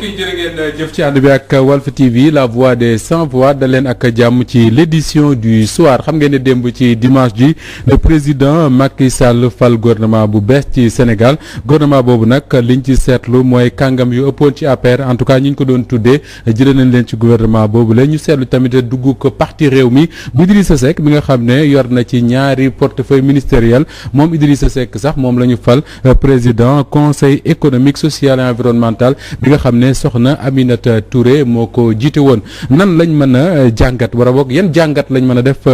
yi jërë ngeen jëf ci ànd bi ak Walf TV la voix des sans voix da leen ak jàmm ci l'édition du soir xam ngeen ne démb ci dimanche ji le président Macky Sall fal gouvernement bu bees ci Sénégal gouvernement boobu nag liñ ci seetlu mooy kàngam yu ëppoon ci APR en tout cas ñi ñu ko doon tuddee jëlee nañ leen ci gouvernement boobu la ñu seetlu tamit dugg ko parti réew mi bu Idrissa Seck bi nga xam ne yor na ci ñaari portefeuille ministériel moom Idrissa Seck sax moom la ñu fal président conseil économique social et environnemental bi nga xam ne soxna Aminata Touré moo ko jiite woon nan lañ mën a jàngat war a bokk yan jàngat lañ mën a def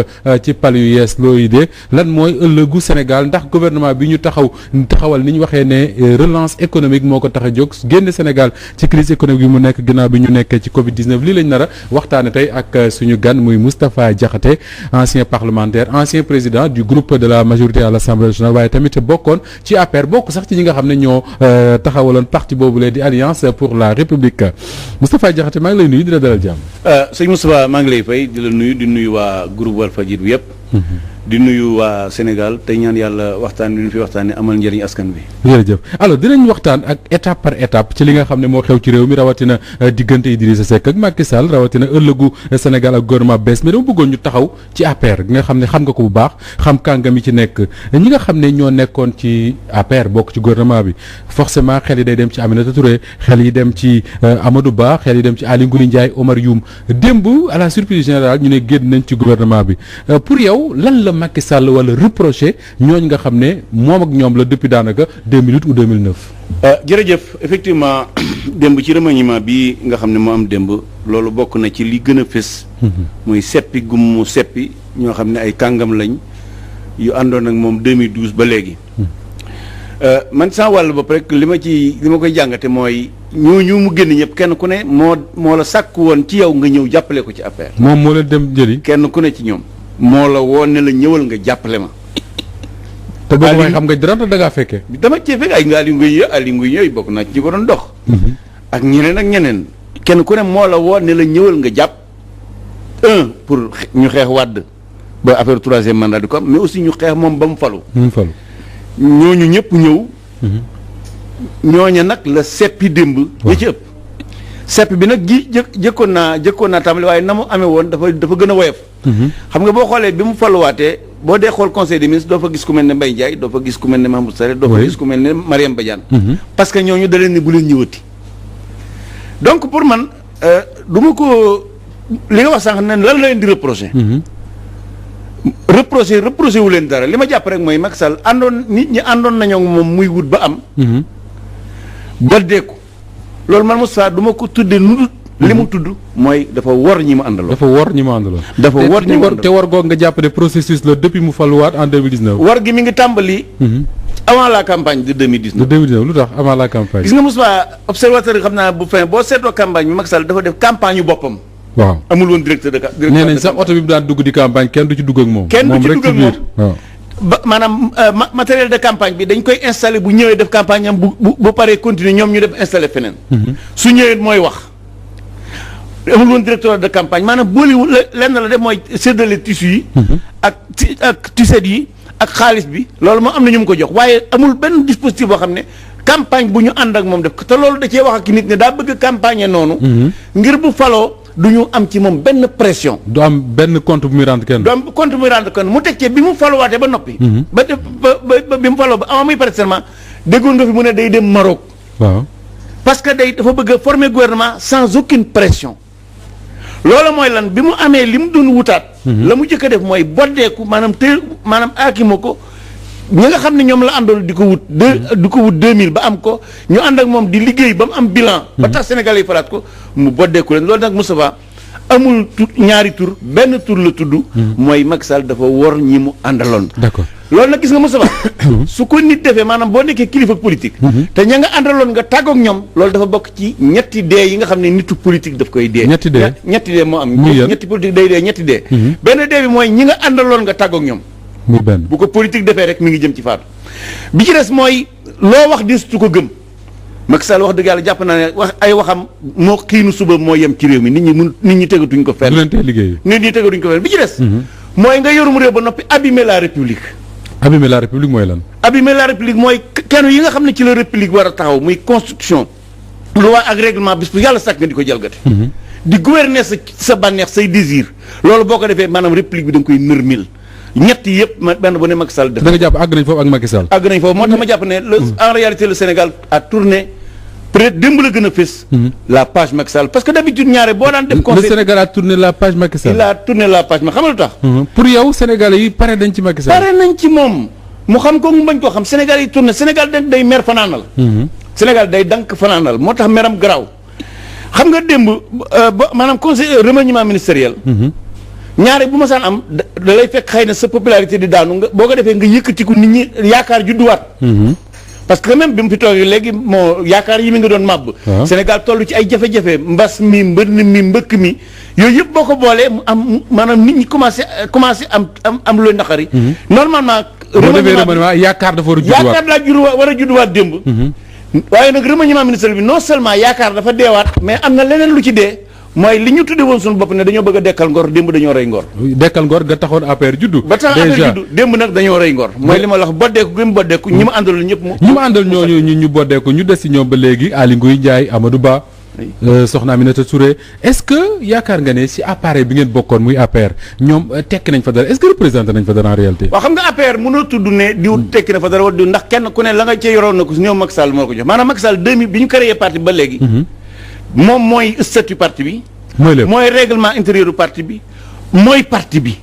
ci pal yu yees looyu de lan mooy ëllëgu Sénégal ndax gouvernement bi ñu taxawal ni ñu waxee ne relance économique moo ko tax a jóg génn Sénégal ci crise économique bi mu nekk ginnaaw bi ñu nekkee ci Covid-19 lii lañ nar a waxtaane tey ak suñu gan muy Moustapha Diakhaté ancien parlementaire ancien président du groupe de la majorité à l'Assemblée nationale waaye tamit bokkoon ci APR bokk sax ci ñi nga xam ne ñoo taxawaloon parti boobu lee di Alliance pour la République Moustapha Diakhaté maa ngi lay nuyu di la dalal jàmm. sëñ Moustapha maa ngi lay fay di la nuyu di nuyu waa groupe Walfadjri bi yëpp. di nuyu waa Sénégal tey ñaan yàlla waxtaan bi ñu fi waxtaanee amal njëriñ askan bi. jërëjëf alors dinañ waxtaan ak étape par étape ci li nga xam ne moo xew ci réew mi rawatina diggante Idrissa Seck ak Macky Sall rawatina ëllëgu Sénégal ak gouvernement bees mais dama bëggoon ñu taxaw ci APR gi nga xam ne xam nga ko bu baax xam kàngam yi ci nekk ñi nga xam ne ñoo nekkoon ci APR bokk ci gouvernement bi forcément xel yi day dem ci Aminata Touré xel yi dem ci Amadou Ba xel yi dem ci Aly Ngouille Ndiaye Omar Youm démb à la surprise générale ñu ne génn nañ ci gouvernement bi pour yow lan la Macky Sall wala reproché ñooñ nga xam ne moom ak ñoom la depuis daanaka 2008 ou 2009. jërëjëf effectivement démb ci remaniement bi nga xam ne moo am démb loolu bokk na ci li gën a fës. muy seppi gum mu seppi ñoo xam ne ay kàngam lañ yu àndoon ak moom 2012 ba léegi. man sans wàll bopp rek li ma koy jàngate mooy ñooñu mu génn ñëpp kenn ku ne moo la sàkk woon ci yow nga ñëw jàppale ko ci affaire. moom moo leen dem jëli. kenn ku ne ci ñoom. moo la woon ne la ñëwal nga jàppale ma. te boobu mooy xam nga dara da ngaa fekkee. dama cee fekk ay Aly Ngouille yooyu bokk naa ci ñi ko doon dox. ak ñeneen kenn ku ne moo la woon ne la ñëwal nga jàpp pour ñu xeex Wade ba affaire troisième mandat di ko am mais aussi ñu xeex moom ba mu falu. ñooñu ñëpp ñëw. ñooña nag la seppi démb. ña ci ëpp. sepp bi nag jëkkoon naa tàmbali waaye na mu amee woon dafa gën a woyof. xam nga boo xoolee bi mu faluwaatee boo dee xool conseil des ministres doo fa gis ku mel ne Mbaye Ndiaye doo fa gis ku mel ne Mahmoud Saleh doo fa gis ku mel ne Mariam Badiane. parce que ñooñu da leen ni bu leen ñëwati. donc pour man du ma ko li nga wax sànq ne lan la leen di reproché. reproché wu leen dara li ma jàpp rek mooy Macky Sall nit ñi àndoon nañoo moom muy wut ba am. ba deeku loolu man Moussa du ma ko tuddee nu li mu tudd mooy dafa wor ñi mu àndaloon. te war goog nga jàpp ne processus la depuis mu faluwaat en 2019. war gi mi ngi tàmbali. avant la campagne de 2019. Lu tax avant la campagne. gis nga Moussa observateur yi xam naa bu fin boo seetloo campagne bi Macky Sall dafa def campagne yu boppam. waaw amul woon directeur de campagne. nee nañ sax oto bi mu daan dugg di campagne kenn du ci dugg ak moom. kenn du ci dugg ak moom waaw. ba maanaam matériel de campagne bi dañ koy installé bu ñëwee def campagne am bu paree continuer ñoom ñu def installé feneen. su ñëwee mooy wax. amul woon directeur de campagne maanaam booliwul lenn la def mooy séddale tissu yi. ak tiset yi ak xaalis bi. loolu moom am na ñu mu ko jox waaye amul benn dispositif boo xam ne campagne bu ñu ànd ak moom def ko te loolu da cee wax ak nit ne daa bëgg campagne noonu. ngir bu faloo. du ñu am ci moom benn pression. du am benn compte bu muy rendre kenn. mu teg ci bi mu faluwaatee ba noppi. ba bi mu faloo ba avant muy prêter serment déggoon nga fi mu ne day dem Maroc. waaw parce que dafa bëgg a former gouvernement sans aucune pression. loolu mooy lan bi mu amee li mu doon wutaat. la mu jëkk a def mooy boddeeku maanaam aakima ko ñi nga xam ne ñoom la àndoon di ko wut 2000 ba am ko ñu ànd ak moom di liggéey ba mu am bilan. ba tax Sénégal yi falaat ko mu boddeeku leen loolu nag Moustapha amul ñaari tur benn tur la tudd. mooy Macky Sall dafa wor ñi mu àndaloon. d'accord loolu nag gis nga Moustapha su ko nit defee maanaam boo nekkee kilifa politique. te ña nga àndaloon nga tàggoog ñoom. loolu dafa bokk ci ñetti dee yi nga xam ne nitu politique daf koy dee. ñetti dee moo am. ñetti politique day dee ñetti dee. benn dee bi mooy ñi nga àndaloon nga tàggoog ñoom. bu ko politique defee rek mi ngi jëm ci faatu. bi ci des mooy loo wax desutu ko gëm Macky Sall wax dëgg yàlla jàpp naa ne wax ay waxam moo xiinu suba moo yem ci réew mi nit ñi tegatuñ ko fenn. nit ñi tegatuñ ko fenn bi ci des. mooy nga yorum réew ba noppi abîmer la république. abîmer la république mooy lan. abîmer la république mooy kenn yi nga xam ne ci la république war a taxaw muy constitution loi ak règlement bis bu yàlla sàkk nga di ko jalgate. di gouverner sa bànneex say désir loolu boo ko defee maanaam république bi da nga koy nërmil ñett yëpp benn bu ne Macky Sall def. da nga jàpp àgg nañ foofu ak Macky Sall. àgg nañ foofu moo tax ma jàpp ne en réalité le Sénégal a tourné peut-être démb la gën a fës. la page Macky Sall parce que d'habitude ñaare boo daan def. conseil le Sénégal a tourné la page Macky Sall. il a tourné la page ma xam nga lu tax. pour yow Sénégalais yi pare nañ ci Macky Sall. pare nañ ci moom mu xam ko mu bañ koo xam Sénégal yi tourné Sénégal day mer fanaanal. Sénégal day dank fanaanal moo tax meram garaaw xam nga démb ba maanaam conseil remaniement ministériel. ñaare bu ma saan am da lay fekk xëy na sa popularité di daanu nga boo ko defee nga yëkkatiku nit ñi yaakaar judduwaat. parce que même bi mu fi toogee léegi moo yaakaar yi mi nga doon màbb. Sénégal toll ci ay jafe-jafe mbas mi mbënn mi mbëkk mi yooyu yëpp boo ko boolee mu am maanaam nit ñi commencé am looy naqari. normalement. remaniement yaakaar dafa war a judduwaat yaakaar laa war a judduwaat démb. waaye nag remaniement ministériel bi non seulement yaakaar dafa deewaat mais am na leneen lu ci dee. mooy li ñu tudde woon suñu bopp ne dañoo bëgg a dekkal ngor démb dañoo rey ngor. dekkal ngor nga taxoon APR juddu. ba tax APR juddu démb nag dañoo rey ngor. mooy li ma la wax boddeeku gi mu boddeeku ñi ma àndal ñëpp mu. ñi ma àndal ñooñu ñu boddeeku ñu des ci ñoom ba léegi Aly Ngouille Ndiaye Amadou Ba. Soxna Aminata Touré est-ce que yaakaar nga ne ci appareil bi ngeen bokkoon muy APR ñoom tekki nañ fa dara est-ce que représenté nañ fa dara en réalité. waaw xam nga APR mënoo tudd ne diw tekki na fa dara wala diw ndax kenn ku ne la nga cee yoroon na ko ñoom Macky Sall moo ko jox maanaam Macky Sall 2000 bi ñu créé parti ba léegi. moom mooy statut parti bi. mooy règlement intérieur du parti bi mooy parti bi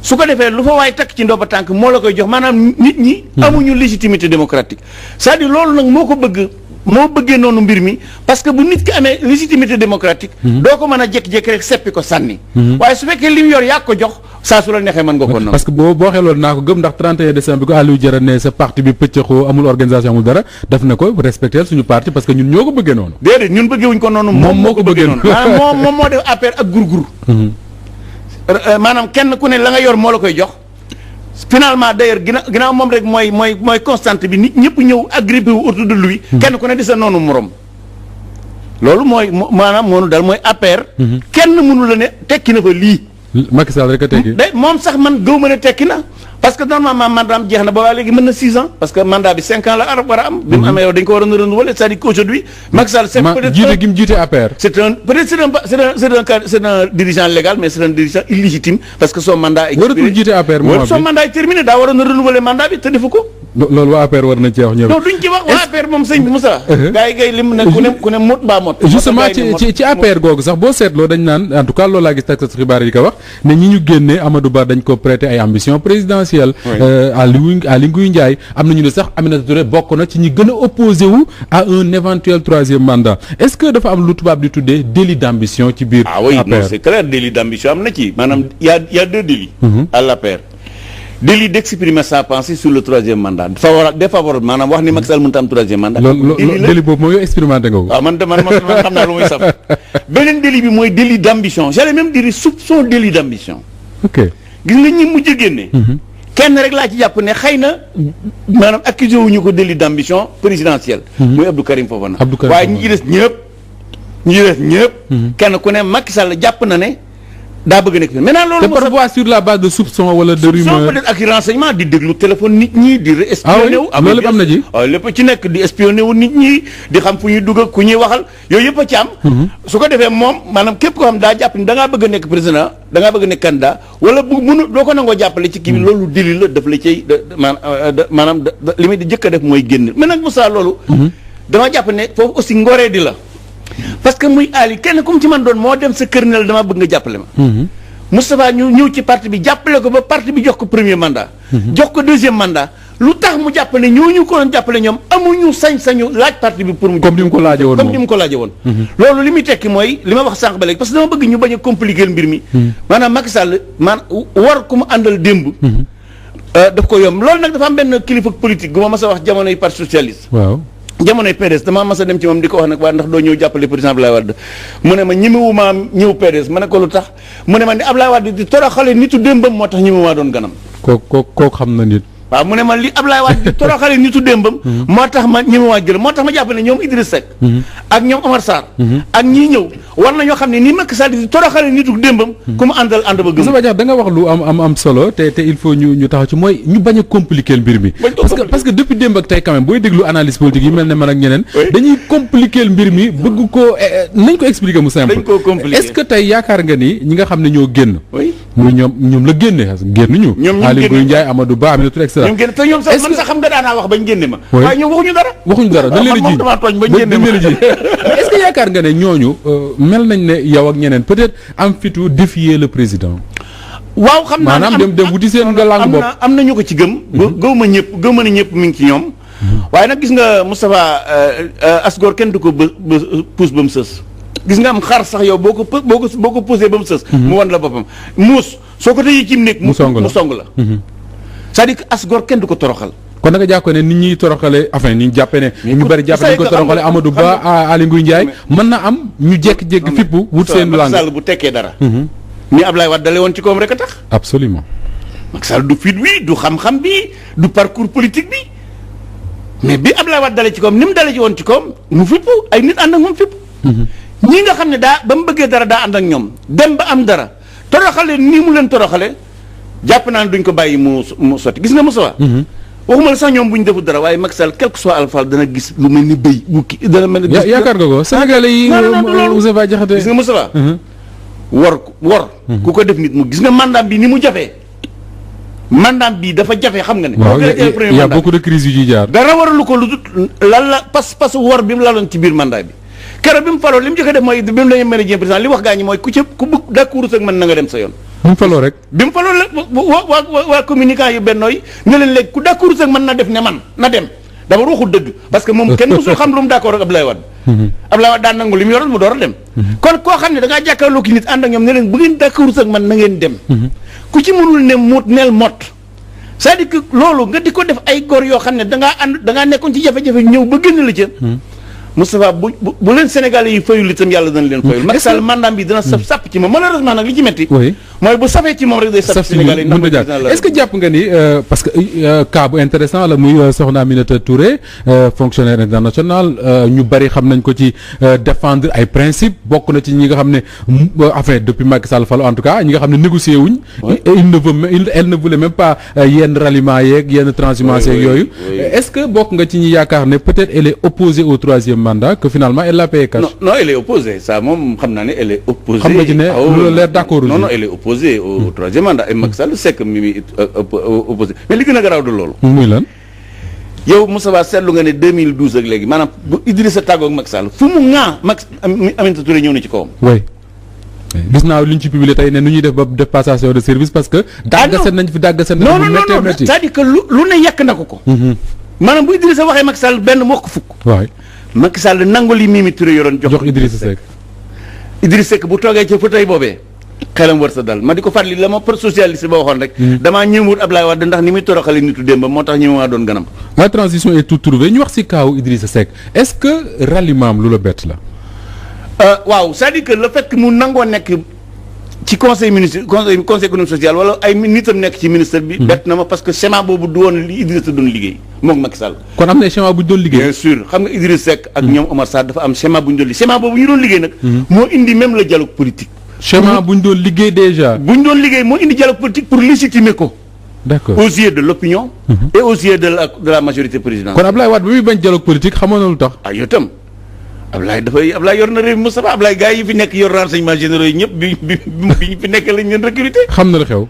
su ko defee lu fa waay takk ci ndoba tànk moo la koy jox maanaam nit ñi amuñu légitimité démocratique c'est-à-dire loolu nag moo ko bëgg moo bëggee noonu mbir mi parce que bu nit ki amee légitimité démocratique doo ko mën a jékki-jékki rek seppi ko sànni waaye su fekkee li mu yor yaa ko jox saa su la neexee mën nga ko nangu parce que boo waxee loolu naa ko gëm ndax 31 décembre bi ko Aliou Diarra ne sa parti bi pëccëxoo amul organisation amul dara daf na ko respecter suñu parti parce que ñun ñoo ko bëggee noonu déedéet ñun bëggee wuñ ko noonu moom moo ko bëggee noonu maanaam moom moo def affaire ak gurgur maanaam kenn ku ne la nga yor moo la koy jox finalement d'ailleurs ginnaaw moom rek mooy constante bi nit ñëpp ñëw agrippé wu autour de lui kenn ku ne di sa noonu morom loolu mooy maanaam moonu dal mooy APR kenn mënu la ne tekki na fa lii Macky Sall rek a tekki moom sax man gëw ma ne tekki na parce que normalement mandat jeex na ba waa léegi mën na 6 ans parce que mandat bi 5 ans la war a am bi mu amee yow dañ ko war a renouveler c'est-à-dire qu'aujourd'hui Macky Sall c'est peut-être jiite gi mu jiite APR c'est un dirigeant légal mais c'est un dirigeant illégitime parce que son mandat est waratul jiite APR son mandat est terminé daa war a renouveler mandat bi te defu ko loolu waa APR war nañ ci wax ñëw non duñ ci wax waa APR moom sëñ bi Moussa gars yi ngay lim ne ku ne mot mbaa mot justement ci APR googu sax boo seetloo dañ naan en tout cas loolu laa gis tax xibaar yi ko wax ne ñi ñu génnee Amadou Ba dañ ko prêter ay ambition présidentielle Aly Ngouille Ndiaye am nañu ne sax Aminata Touré bokk na ci ñi gën a opposé wu à un éventuel 3e mandat est-ce que dafa am lu tubaab di tuddee délit d'ambition ci biir ah oui non c'est clair délit d'ambition am na ci maanaam y a 2 délits à l'APR délit d'exprimer sa pensée sur le 3e mandat défavorable maanaam wax ni Macky Sall mënut a am 3e mandat. loolu délit boobu mooy expérimenté nga ko. waaw man xam naa lu muy saf beneen délit bi mooy délit d'ambition j'allais même dire soupçon délit d'ambition. ok gis nga ñi mujj génne. kenn rek laa ci jàpp ne xëy na maanaam accusé wuñu ko délit d'ambition présidentielle. muy Abdou Karim Fofana. waaye ñi ci des ñëpp. kenn ku ne Macky Sall jàpp na ne. daa bëgg nekk maintenant loolu. te parfois sur la base de soupçon wala de rumeur soupçon peut-être ak renseignement di déglu téléphone nit ñi di espionné wu. loolu am na ji. waaw lépp ci nekk di espionné wu nit ñi di xam fu ñuy dugg ak ku ñuy waxal yooyu yëpp a ci am. su ko defee moom maanaam képp koo xam daa jàpp ni da ngaa bëgg a nekk président da ngaa bëgg a nekk candidat wala bu munu doo ko nangoo jàppale ci kii bi loolu délit la daf la cay maanaam li muy di jëkk a def mooy génn mais nag Moussa loolu. dama jàpp ne foofu aussi ngoree di la. parce que muy Aly kenn ku mu ci man doon moo dem sa kër ne la dama bëgg nga jàppale ma. Moustapha ñu ñëw ci parti bi jàppale ko ba parti bi jox ko premier mandat. jox ko 2e mandat lu tax mu jàpp ne ñooñu ko doon jàppale ñoom amuñu sañ-sañu laaj parti bi pour mu. comme ni mu ko laajee woon comme ni mu ko laajee woon. loolu li muy tekki mooy li ma wax sànq ba léegi parce que dama bëgg ñu bañ a compliquer mbir mi. maanaam Macky Sall war ku mu àndal démb. daf ko yomb loolu nag dafa am benn kilifa politique gu ma mas a wax jamonoy parti socialiste. waaw. jamonoy PDS damaa mas a dem ci moom di ko wax nag waa ndax doo ñëw jàppale président Abdoulaye Wade mu ne ma ñemewumaa ñëw PDS ma ne ko lu tax mu ne ma ni Abdoulaye Wade di toroxale nitu démbam moo tax ñemewumaa doon ganam. kooku xam na nit. waaw mu ne ma li Ablaye Wade di toroxale nitu démbam moo tax ma ñemewaa jël moo tax ma jàpp ne ñoom Idriss Seck ak ñoom Omar Sarr ak ñii ñëw war na ñoo xam ne ni Macky Sall di toroxale nitu démbam ku mu àndal ànd ba gëm. Moussa Badiane da nga wax lu am solo te il faut ñu taxaw ci mooy ñu bañ a compliquer mbir mi parce que depuis démb ak tey quand même booy déglu analyse politique yi mel ne man ak ñeneen dañuy compliquer mbir mi bëgg ko nañ ko expliquer mu simple. est-ce que tey yaakaar nga ni ñi nga xam ne ñoo génn muy ñoom la génne parce que génnuñu Aly Ngouille Ndiaye Amadou Ba Aminata Touré et cetera ñoom génn te ñoom sax man sax xam nga daanaa wax bañ génne ma waaye ñoom waxuñu dara dañ leen a jiiñ tooñ bañ génne ma est-ce que yaakaar nga ne ñooñu mel nañ ne yow ak ñeneen peut-être am fitu défier le président waaw xam naa maanaam dem wuti seen nga lang bopp am nañu ko ci gëm gëw ma ne ñëpp mi ngi ci ñoom waaye nag gis nga Moustapha asgor kenn du ko puus ba mu sës gis nga am xar sax yow boo ko poussé ba mu sës mu wan la boppam muus soo ko tëjee ci néeg mu song la c'est-à-dire que asgor kenn du ko toroxal kon da nga jàpp ne nit ñi toroxale enfin ni ñu jàppee ne ñu bari jàpp nañ ko toroxale Amadou Ba Aly Ngouille Ndiaye mën na am ñu jékki-jékki fippu wut seen langue Macky Sall bu tekkee dara ni Ablaye Wade dale woon ci kawam rek a tax absolument Macky Sall du fit wi du xam-xam bi du parcours politique bi mais bi Ablaye Wade dale ci kawam ni mu dale ci woon ci kawam mu fippu ay nit ànd ak moom fippu ñi nga xam ne ba mu bëggee dara daa ànd ak ñoom dem ba am dara toroxale nii mu leen toroxale jàpp naa ne duñ ko bàyyi mu sotti gis nga Moussa waxuma la sax ñoom bu ñu deful dara waaye Macky Sall quel que soit alpha dana gis lu mel ni béy bukki dana mel ni yaakaar nga ko Sénégalais yi Moussa Ba Diakhaté gis nga Moussa wor ku ko def nit mu gis nga mandat bi ni mu jafee mandat bi dafa jafe xam nga ne il y a beaucoup de crises yu ci jaar dara waralu ko lu dul lan la pas wor bi mu laloon ci biir mandat bi keroog bi mu faloo li mu jëkk def mooy bi mu la mel ne président li wax gaa ñi mooy ku bëgg d'accord ak man na nga dem sa yoon bi mu faloo rek bi mu faloo la waa communicant yu bennoo yi ne leen léegi ku d'accord ak man na def ne man na dem dama waxul dëgg parce que moom kenn musul xam lu mu d'accord ak Abdoulaye Wade Abdoulaye Wade daan nangu li mu yoroon mu door a dem kon koo xam ne da ngaa jàkkaarloo ki nit ànd ak ñoom ne leen bu ngeen d'accord ak man na ngeen dem ku ci mënul ne muut neel mott c'est-à-dire que loolu nga di ko def ay góor yoo xam ne dangaa nekkoon ci jafe-jafe ñëw ba génn la ca Moustapha bu leen Sénégalais yi fayul itam yàlla dana leen fayul Macky Sall mandat bi dana saf sàpp ci moom malheureusement nag li ci metti mooy bu safee ci moom rek day saf Sénégalais yi est-ce que jàpp nga ni parce que cas bu intéressant la muy soxna Aminata Touré fonctionnaire international ñu bari xam nañ ko ci défendre ay principes bokk na ci ñi nga xam ne enfin depuis Macky Sall falu en tout cas ñi nga xam ne négocier wuñ elle ne voulait même pas yenn ralliement yeeg yenn transhumance yeeg yooyu est-ce que bokk nga ci ñi yaakaar ne peut-être elle est opposée au troisième mandat que finalement elle l'a payé cash. Non, elle est opposée. Ça, moom xam naa ne elle est opposée. xam nga ci ne lu leer d'accord. Non, elle est opposée au troisième mandat. Et Macky Sall sait que mi opposé mais li gën a garaaw du loolu. muy lan. yow Moussa Ba seetlu nga ne 2012 ak léegi maanaam bu Idrissa tàggoo ak Macky Sall fu mu ŋaa Aminata Touré ñëw na ci kawam. oui gis naa li ñu ci publié tey ne nu ñuy def ba def passation de service parce que. dàggaset nañ fi dàggaset nañ fi méttee métti. c'est-à-dire que lu ne yàq na ko. maanaam bu Idrissa waxee Macky Sall benn mu wax ko fukk. waay. Macky Sall nangu li Mimi Touré yoroon jox Idrissa Seck. Idrissa Seck bu toogee ci fauteuil boobee xelam war sa dal ma di ko fàttali la ma par socialiste ba waxoon rek. damaa ñëwut Ablaye Wade ndax ni muy toroxale nitu démb moo tax ñëwaa doon ganam. la transition est tout trouvée ñu wax ci kaaw Idrissa Seck est-ce que ralliement am lu la bett la. waaw c'est-à-dire que le fait que mu nangoo nekk ci conseil économique social wala ay nitam nekk ci ministère bi. bett na ma parce que schéma boobu du woon li Idrissa doon liggéey moom Macky Sall. kon am na schéma bu ñu doon liggéey. bien sûr xam nga Idrissa Seck ak ñoom Omar Sarr dafa am schéma bu ñu doon liggéey schéma boobu ñu doon liggéey nag. moo indi même le dialogue politique. schéma bu ñu doon liggéey déjà. bu ñu doon liggéey moo indi dialogue politique pour légitimer ko. d'accord aux yeux de l'opinion. et aux yeux de la majorité présidentielle. kon Ablaye Wade ba muy bañ dialogue politique xamoon na lu tax. ah yow tam Ablaye yor na réew mi Moustapha Ablaye gars yi fi nekk yor renseignements généraux yi ñëpp bi ñu fi nekk lañ leen recruter. xam na li xew.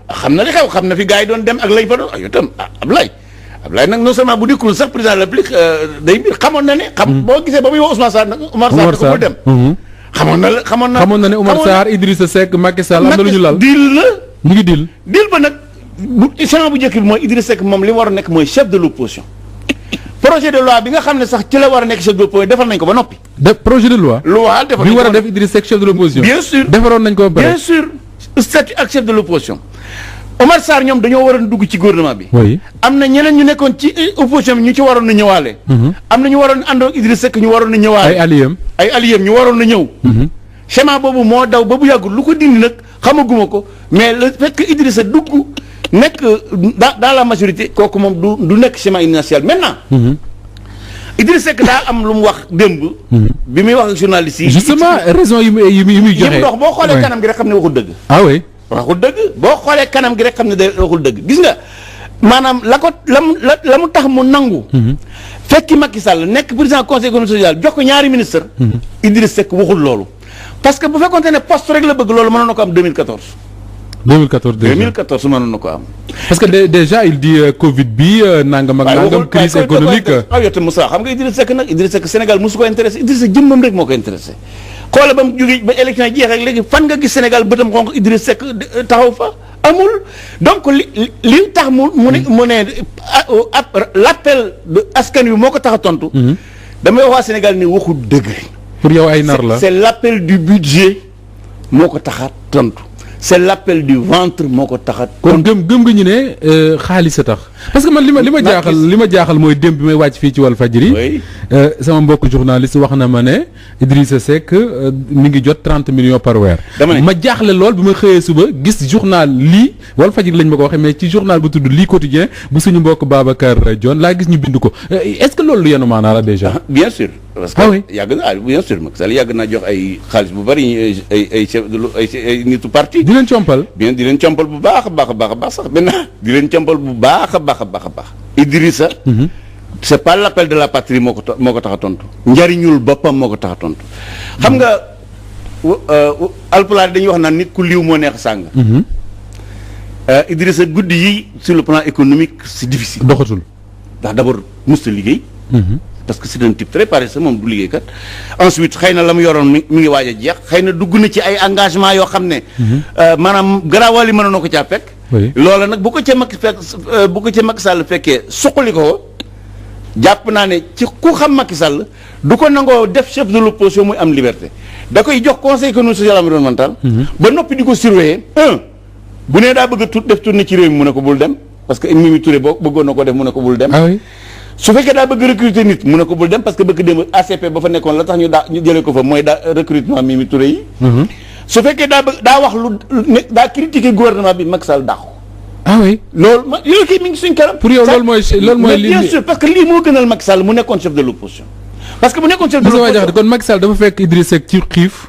xam na fi gars yi doon dem ak lañ fa doon yow tam Ablaye nag non seulement bu dikkul sax président de la République day mbir xamoon na ne. boo gisee ba muy woo Ousmane Sarr nag. Omar Sarr ko dem. xamoon na ne Omar Sarr Idrissa Seck Macky Sall am na lu ñu lal. deal la. ñu ngi deal. deal ba nag schéma bu njëkk bi mooy Idrissa Seck moom li mu war a nekk mooy chef de l'opposition. projet de loi bi nga xam ne sax ci la war a nekk chef de l'opposition defal nañ ko ba noppi. projet de loi. defal bi war a def Idrissa Seck chef de l'opposition. bien sûr defaroon nañ ko ba pare. bien sûr statut ak chef de l'opposition. Omar Sarr ñoom dañoo waroon dugg ci gouvernement bi. oui am na ñeneen ñu nekkoon ci opposition bi ñu ci waroon na ñëwaale. am na ñu waroon àndoo ak Idrissa Seck ñu waroon na ñëwaale. ay alliés ñu waroon na ñëw. schéma boobu moo daw ba bu yàggul lu ko dindi nag xamaguma ko mais le fait que Idrissa dugg nekk dans la majorité kooku moom du nekk schéma initial maintenant. Idriss Seck daa am lu mu wax démb. bi muy wax ak journaliste yi. justement raison yi muy joxe. yi mu dox boo xoolee kanam gi rek xam ne waxul dëgg. ah oui. waxul dëgg boo xoolee kanam gi rek xam ne day waxul dëgg gis nga maanaam la mu tax mu nangu. fekki Macky Sall nekk président conseil économique social jox ko ñaari ministre Idriss Seck waxul loolu. parce que bu fekkoonte ne poste rek la bëgg loolu mënoon na ko am 2014. 2014 mënoon na ko am. parce que déjà il dit Covid bi nangam ak nangam crise économique. yow te Moussa xam nga Idriss Seck nag Idriss Seck Sénégal mosu ko intéressé Idriss Seck jëmmam rek moo ko intéressé. xoola ba mu jógee ba élection yi jeex rek léegi fan nga gis Sénégal bëtam xonq Idriss Seck taxaw fa amul donc li tax mu ne l'appel de askan wi moo ko tax a tontu. damay wax waa Sénégal ni waxu dëgg. pour yow ay nar la c'est l'appel du budget moo ko tax a tontu. c'est l'appel du ventre moo ko tax a. kon gëm nga ñu ne xaalis a tax parce que man li ma jaaxal mooy démb bi may wàcc fii ci Walfadjri. sama mbokk journaliste wax na ma ne Idrissa Seck mi ngi jot 30 millions par weer. ma jaaxle lool bi ma xëyee suba gis journal lii Walfadjri lañ ma ko waxee mais ci journal bu tudd lii quotidien bu suñu mbokk Babacar Dione laa gis ñu bind ko est-ce que loolu lu yenu maanaa la déjà. bien sûr. parce que yàgg na bien sûr Macky Sall yàgg naa jox ay xaalis bu bari ay chef ay nitu parti. di leen compal. bien di leen compal bu baax a baax a baax a baax sax maintenant di leen compal bu baax a baax a baax a baax. Idrissa. c'est pas l'appel de la patrie moo ko tax a tontu. njariñul boppam moo ko tax a tontu. xam nga alpulaar dañuy wax naan nit ku liw moo neex sàng. Idrissa guddi yi sur le plan économique c'est difficile. doxatul ndax d'abord musta liggéey. parce que c'est un type très paresseux moom du liggéeykat. ensuite xëy na la mu yoroon mi ngi waaj a jeex xëy na dugg na ci ay engagement yoo xam ne. maanaam garaawal yi mënoon na ko caa fekk. loola nag bu ko ca Macky Sall fekkee suqali ko jàpp naa ne ci ku xam Macky Sall du ko nangoo def chef de l'opposition muy am liberté da koy jox conseil économique social environnemental. ba noppi di ko surveiller. bu nee daa bëgg a def tournée ci réew mi mu ne ko bul dem parce que Mimi Touré boo bëggoon na ko def mu ne ko bul dem. su fekkee daa bëgg recruter nit mu ne ko bul dem parce que bëgg dem ACP ba fa nekkoon la tax ñu jëlee ko fa mooy recrutement Mimi Touré yi. su fekkee daa wax daa critiquer gouvernement bi Macky Sall dàqu. loolu kii mi ngi suñ kanam. pour yow loolu mooy li bien sûr parce que lii moo gënal Macky Sall mu nekkoon chef de l'opposition. parce que bu nekkoon chef de l'opposition kon Macky Sall dafa fekk Idriss Seck ci xiif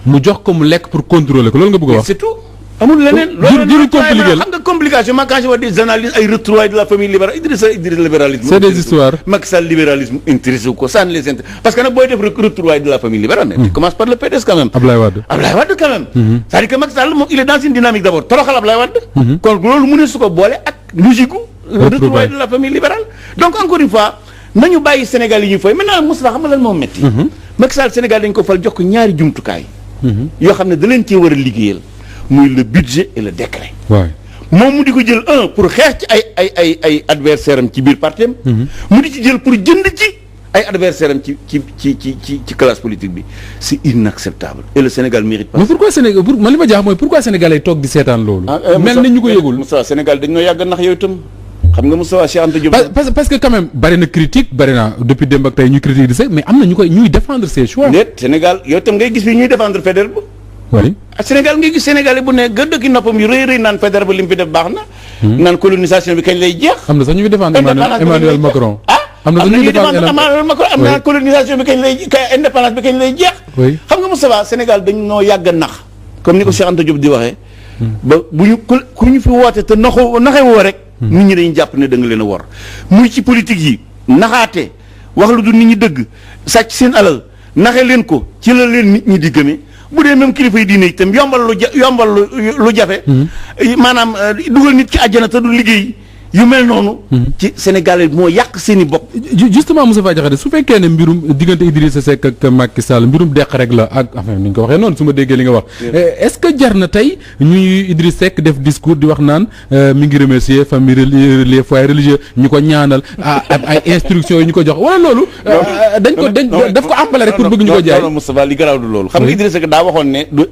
mu jox ko mu lekk pour contrôler ko loolu nga bëgg a wax. c'est tout. amul leneen loolu compliqué xam nga complication man quand je vois des analyses ay retrouvailles de la famille libérale Idrissa libéralisme. c'est des histoires. Macky Sall libéralisme intéressé wu ko ça ne les intéresse parce que nag booy def retrouvailles de la famille libérale. mais tu commences par le PDS quand même. Ablaye Wade quand même. c'est-à-dire que Macky Sall moom il est dans une dynamique d'abord toroxal Ablaye Wade. kon loolu mu ne su ko boole ak logique retrouvailles de la famille libérale. donc encore une fois nañu bàyyi Sénégal yi ñu fay maintenant Moustapha xam nga lan moo métti. Macky Sall Sénégal dañ ko fal jox ko ñaari jumtukaay. yoo xam ne da leen cee war a liggéeyal. muy le budget et le décret. moom mu di ko jël pour xeex ci ay adversaire am ci biir parti am. mu di ci jël pour jënd ci ay adversaire am ci classe politique bi c'est inacceptable et le Sénégal mérite pas. mais pourquoi Sénégal man li ma jaax mooy pourquoi Sénégal ay toog di seetaan loolu. mel ni ñu ko yëgul Moussa Sénégal dañoo yàgg nax yow itam xam nga Moussa Cheikh Anta Diop. parce que quand même bari na critique bari na depuis démb ak tey ñu critique di sax mais am na ñuy défendre ses choix. déet Sénégal yow itam ngay gis fi ñuy défendre Faidherbe. oui Sénégal ngay gis Sénégalais bu ne gën dëkki noppam yu rëy naan Faidherbe li mu fi def baax na. naan colonisation bi kañ lay jeex. am na sax ñu ngi défendre Emmanuel Macron. am na sax ñu défendre Emmanuel Macron am na colonisation bi kañ lay indépendance bi kañ lay jeex. xam nga Moustapha Sénégal dañ noo yàgg a nax comme ni ko Cheikh Anta Diop di waxee. ba bu ñu ku ñu fi woote te naxe woo rek. nit ñi dañuy jàpp ne da nga leen a wor. muy ci politique yi naxaate wax lu du nit ñi dëgg sàcc seen alal naxe leen ko ci la leen nit ñi di gëmee. bu dee même kilifa yi diine itam yombal lu jafe. maanaam dugal nit ci àjjana te du liggéey yu mel noonu. ci Sénégal moo yàq seen i bopp. justement Moustapha Diakhaté su fekkee ne mbirum diggante Idrissa Seck ak Macky Sall mbirum deq rek la ak enfin ni nga ko waxee noonu su ma déggee li nga wax. est-ce que jar na tey ñuy Idrissa Seck def discours di wax naan mi ngi remercier famille les foyers religieux ñu ko ñaanal ay instructions yi ñu ko jox wala loolu. daf ko appelé rek pour bëgg ñu ko jaay. non Moustapha li garaaw du loolu. xam nga Idrissa Seck daa waxoon ne du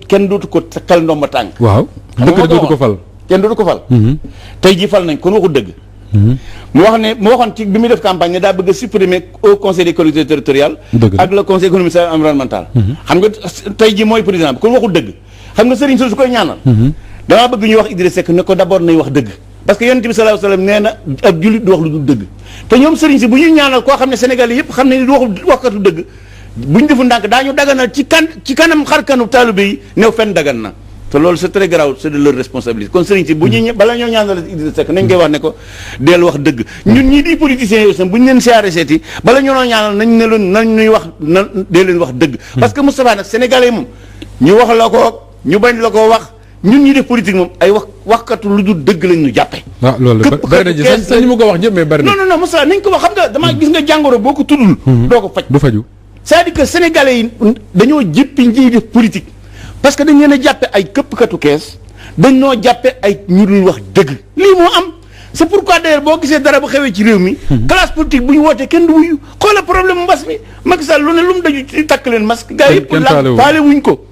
kenn dootu ko takkal ndomba tànk. waaw dëkk dootu ko fal. kenn dootu ko fal. tey jii fal nañ kon waxu dëgg. mu waxoon ci bi muy def campagne ne daa bëgg a supprimer au conseil des collectivités territoriales. ak le conseil économique social et environnemental. xam nga tey jii mooy président bi kon waxu dëgg. xam nga sëriñ su koy ñaanal. damaa bëgg ñu wax Idrissa Seck ne ko d'abord nay wax dëgg parce que yonent bi sallallahu alayhi wasallam nee na ab jullit du wax lu dul dëgg te ñoom sëriñ si bu ñuy ñaanal koo xam ne Sénégal yëpp xam ne ni waxkatu dëgg bu ñu defu ndànk daañu daganal ci kanam xarkanu taalibe yi new fenn dagan na te loolu c'est très grave, c'est de leur responsabilité kon sëriñ si bu ñuy bala ñoo ñaanal Idrissa Seck nañ koy wax ne ko deel wax dëgg ñun ñii di politiciens yi aussi bu ñu leen siyaare seeti bala ñoo ñaanal nañ ne leen nañ ñuy wax na dee leen wax dëgg parce que Moustapha nag sénégalais moom ñu wax la ko ñu bañ la ko wax ñun ñi def politique moom ay waxkatu lu dul dëgg lañ ñu jàppe waaw loolu bari na ci sañ mu ko wax ñëpp mais bari na non Moustapha nañ ko wax xam nga damaa gis nga jàngoro boo ko tuddul doo ko faj du faju c'est-à-dire que sénégalais yi dañoo jëppi ñiy def politique parce que dañ leen a jàppe ay këppkatu kees dañ noo jàppe ay ñu dul wax dëgg lii moo am c'est pourquoi d'ailleurs boo gisee dara bu xewee ci réew mi classe politique bu ñu wootee kenn du wuyu xoola problème mbas mi Macky Sall lu ne lu mu daju ci takk leen masque gars yi faale wuñ ko